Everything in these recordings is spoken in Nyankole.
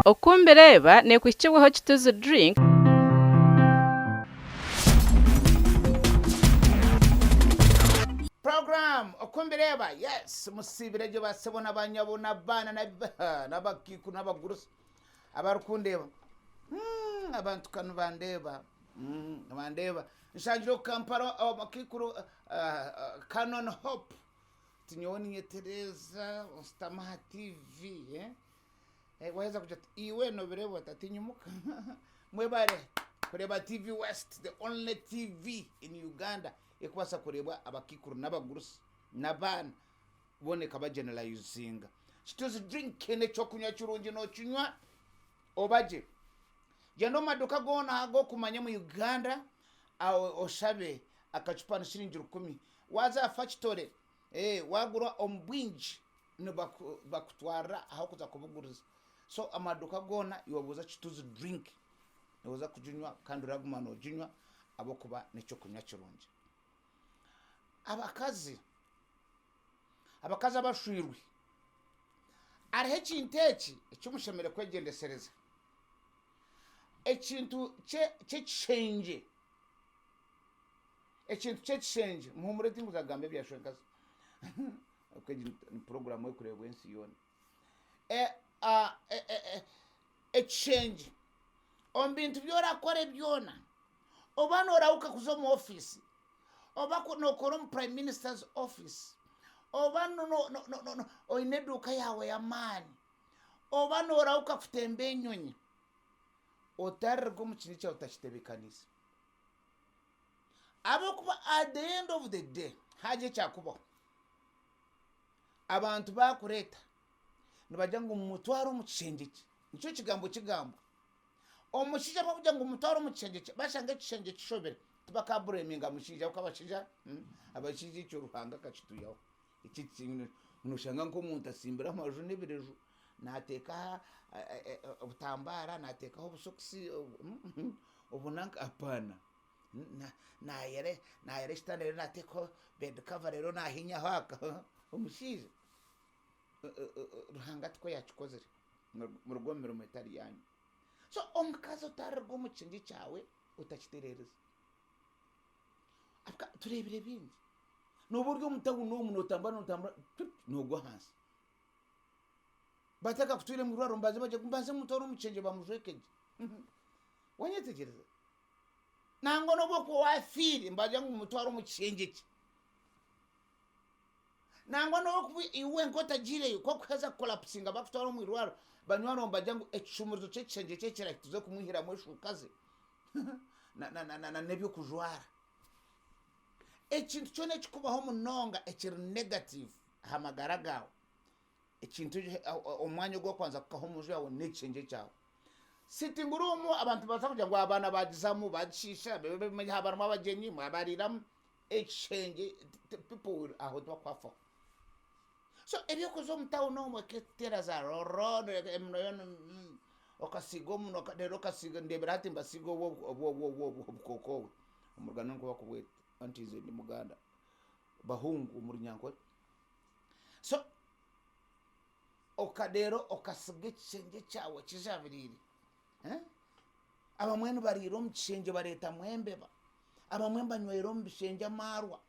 Okumbireeba neekuhikibwaho Kituzi Drink. Program Okumbireeba yes musiibire gye basebo na banyabo n'abaana n'abakiikuru n'abagurusi abarikundeeba hmm, abantu ka nibandeeba hmm, nibandeeba nshangire oku Kampala omukiikuru uh, uh, Canon Hope tinyowe ninyetereza nsitama aha TV eh? Eh, waheza kugira ati iwe nobireeba ota tinyimuka mwebare kureeba TV West the only TV in Uganda ekubaasa kureebwa abakiikuru n'abagurusi n'abaana boona ekabageneralizinga. Kituzi drink n'ekyokunywa kirungi nokinywa oba gye. Gyenda omu maduuka goona ag'okumanya omu Uganda oshabe akacupa ni shiringi rukumi. Waaza aha fakitore wagura omu bwingi nibakutwarira ah'okuza kubuguriza. So amaduuka goona iwe buuza kituzi drink nooza kuginywa kandi oraguma nooginywa ahabw'okuba n'ekyokunywa kirungi. Abakazi Abakazi abashwirwe, hariho ekintu eki eki mushemereire kwegyendesereza. Ekintu ky'ekishengye, ekintu ky'ekishengye, muhuumure tinkuza kugamba ebya shwenkazi ahabw'okuba egi ni puroguraamu erikureebwa ensi yoona. Ekishengye, omu bintu bi orakore byona, oba noorahuka kuza omu ofiisi, oba nookora omu Prime Minister's office, oba oine eduuka yaawe y'amaani, oba noorahuka kutemba enyonyi, otariruga omu kishengye kyawe otakitebeekaniise. Ahabw'okuba at the end of the day haagira ekyakubaho, abantu baakureeta nibagira ngu mumutware omu kishengye kye, nikyo kigambo kigambwa. Omushaija ahabw'okugira ngu mutware omu kishengye kye, bashanga ekishengye kishobire, tibakabureminga mushaija ahabw'okuba abashaija hmm, abashaija ekyo Ruhanga akakitwihaho. Eki noshanga nk'omuntu asimbire amaju n'ebireju, naateeka eh, eh, eh, obutambaara, naateekaho obusokisi, hmm, obunanka, apaana. Naayera naayera ekitanda reero naateekaho bed cover reero naahinyaho aka omushaija Ruhanga tikwo yaakikozire. Muruge omu mirimo etari yaanyu. So omukazi otariruga omu kishengye kyawe otakitereereza. Ahabw'okuba tureebire bingi. Nooba ori omu tawuni omu nootambura nootambura noogwa ahansi. Batakakutwire omu irwariro nibabanza bagira ngu mbanze mumutware omu kishengye bamujweke gye. Wanyetegyereza? Nangwa n'obu okuba waafiire nibagira ngu mumutware omu kishengye kye. Nangwa n'obu iwe wenka otagiireyo, ku orikuheza kukorapusinga bakutwara omu irwariro, banywani baawe nibagira ngu ekishumuruzo ky'ekishengye kye kirahika tuze kumwihiramu eshuuka ze n'eby'okujwara. Ekintu kyona ekirikubaho munonga ekiri negative aha magara gaawe, ekintu omwanya ogu orikubanza kukaha omu nju yaawe n'ekishengye kyawe. Sitting room abantu nibabaasa kugira ngu abaana baagizamu baagishiisha, haaba harimu abagyenyi mwabariiramu. Ekishengye people will aho tibakwafaho. So ebyokuza omu town omwo kuteera za roro eminwa yoona mm, okasiiga omunwa reero okasiiga ndeebera hati nibasiiga obu obu obu obu obu obukooko obwe omu Ruganda nikwo bakubweta anti nze ndi Muganda bahungu omu Runyankore. So oka reero okasiga ekishengye kyawe kijabiriire eh? Abamwe nibariira omu kishengye bareetamu embeba. Abamwe nibanywera omu bishengye amaarwa.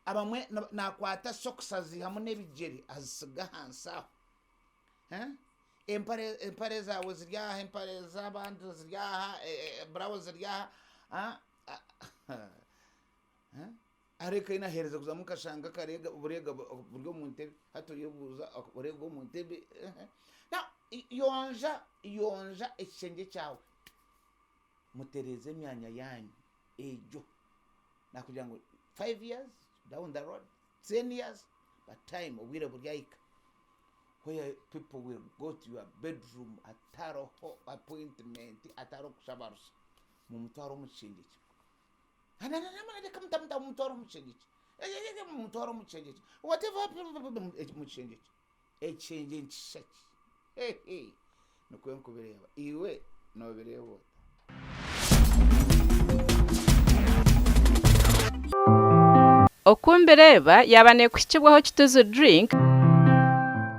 Abamwe naakwata sokisi aziihamu n'ebigyere azisiga ahansi aho. Empare empare zaawe ziri aha, empare z'abandi ziri aha, burawuzi ziri aha. Areka aine aheereza kuzamu nkashanga akareega obureega buri omu ntebe hati oyebuuza obureega omu ntebe now yonja yonja ekishengye kyawe mutereeze emyanya yaanyu egyo nakugira ngu five years down the road ten years but time obwire buryahika where people will go to your bedroom hatariho appointment hatariho kushaba rusa mumutware omu kishengye kye. Reka mumutware omu kishengye kye. Mumutware omu kishengye kye. Whatever happened omu kishengye kye. Ekishengye nikishusha ki? Nikwo nkubireeba. Iwe noobireeba ota? Oku mbireeba yaaba neekuhikibwaho Kituzi Drink.